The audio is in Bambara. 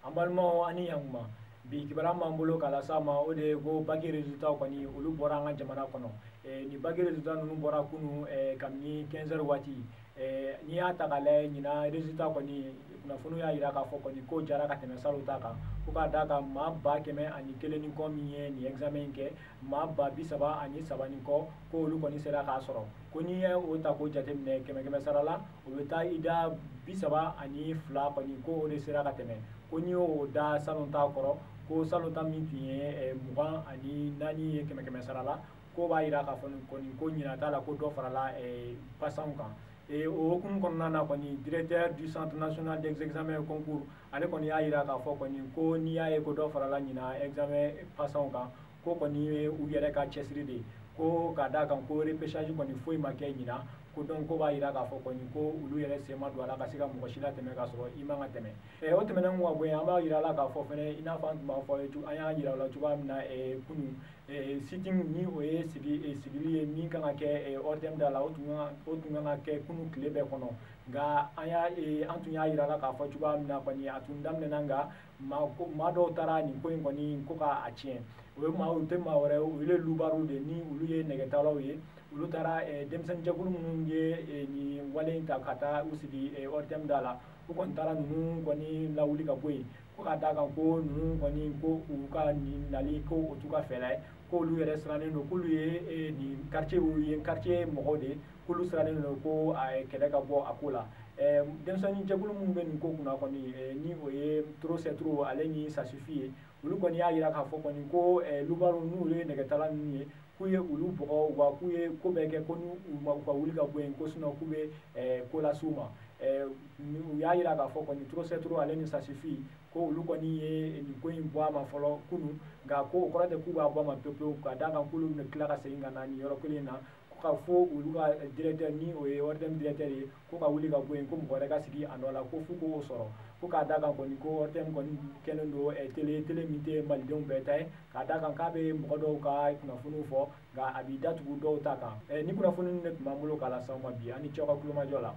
An balimaw, ani yankuma. Bi kibaruya m'an bolo k'a las'a ma, o de ye ko bac résultat kɔni, olu bɔra an ka jamana kɔnɔ. Ni bac résultat ninnu bɔra kunun kabini 15 heures waati. N'i y'a ta k'a lajɛ, ɲinan résultat kɔni, kunnafoniw y'a jira k'a fɔ kɔni ko jara ka tɛmɛ salon ta kan, ko k'a d'a kan maa 101,000 ni kɔ min ye nin examen in kɛ, maa 33,000 ni kɔ, ko olu kɔni sera k'a sɔrɔ. Ko n'i ye o ta k'o jateminɛ kɛmɛ kɛmɛ sara la, o bɛ taa i da 32 kɔni, ko o de sera ka tɛmɛ. Ko n'i y'o da salon ta kɔrɔ, ko salon ta min tun ye 24 ye kɛmɛ kɛmɛ sara la, ko b'a jira k'a fɔ kɔni ko ɲinan t'a la, ko dɔ farala pasanw kan. O hukumu kɔnɔna na kɔni, directeur du Centre national des examens concours, ale kɔni y'a jira k'a fɔ kɔni ko n'i y'a ye ko dɔ farala ɲinan examen pasanw kan, ko kɔni ye u yɛrɛ ka cɛsiri de ye, ko k'a d'a kan ko repêchage kɔni foyi ma kɛ ɲinan, ko donc ko b'a jira k'a fɔ kɔni ko olu yɛrɛ sen ma don a la ka se ka mɔgɔ si latɛmɛ k'a sɔrɔ i man ka tɛmɛ. O tɛmɛnen kɔ ka bɔ yen, an b'a jira la k'a fɔ fɛnɛ, i n'a fɔ an tun b'a fɔ, an y'a jira o la cogoya min na kunun, sit-in ni o ye sigili ye min kan ka kɛ ORTM da la, o tun kan ka kɛ kunun tile bɛɛ kɔnɔ. Nka an tun y'a jira la k'a fɔ cogoya min na kɔni, a tun daminɛna, nka maa dɔw taara nin ko in kɔni ko k'a tiɲɛ. O ye maa, o tɛ maa wɛrɛ ye, olu ye lubaruw de ni olu ye nɛgɛtalaw ye. Olu taara denmisɛnnin jɛkulu minnu ye nin wale in ta ka taa u sigi ORTM da la, u kɔni taara ninnu kɔni lawuli ka bɔ yen, ko ka d'a kan ko ninnu kɔni ko u ka nin nali ko o t'u ka fɛla ye, k'olu yɛrɛ sirannen don, k'olu ye nin quartier ye quartier mɔgɔw de ye, k'olu sirannen don ko kɛlɛ ka bɔ a ko la. Denmisɛnnin jɛkulu minnu bɛ nin ko kunna kɔni, ni o ye Trop c'est trop ale ni Ça suffit ye, olu kɔni y'a jira k'a fɔ kɔni ko lubaru n'olu ye nɛgɛtala ninnu ye, k'u ye olu bugɔ wa k'u ye ko bɛɛ kɛ ko n'u ma u ka wuli ka bɔ yen, ko sinon k'u bɛ ko las'u ma. U y'a jira k'a fɔ kɔni Trop c'est trop ale ni Ça suffit, ko olu kɔni ye nin ko in bɔ a ma fɔlɔ kunun, nka ko o kɔrɔ tɛ k'u b'a bɔ a ma pewu pewu, ka d'a kan k'olu bɛna tila ka segin ka na nin yɔrɔ kelen in na, ko ka fɔ olu ka directeur ni o ye ORTM directeur ye, ko ka wuli ka bɔ yen, ko mɔgɔ wɛrɛ ka sigi a nɔ la, ko f'u k'o sɔrɔ, ko k'a d'a kan kɔni ko ORTM kɔni kɛlen don télé min tɛ malidenw bɛɛ ta ye, k'a d'a kan k'a bɛ mɔgɔ dɔw ka kunnafoniw fɔ, nka a b'i datugu dɔw ta kan. Ni kunnafoni de tun b'an bolo k'a las'aw ma bi, an ni cɛw ka kulomajɔ la.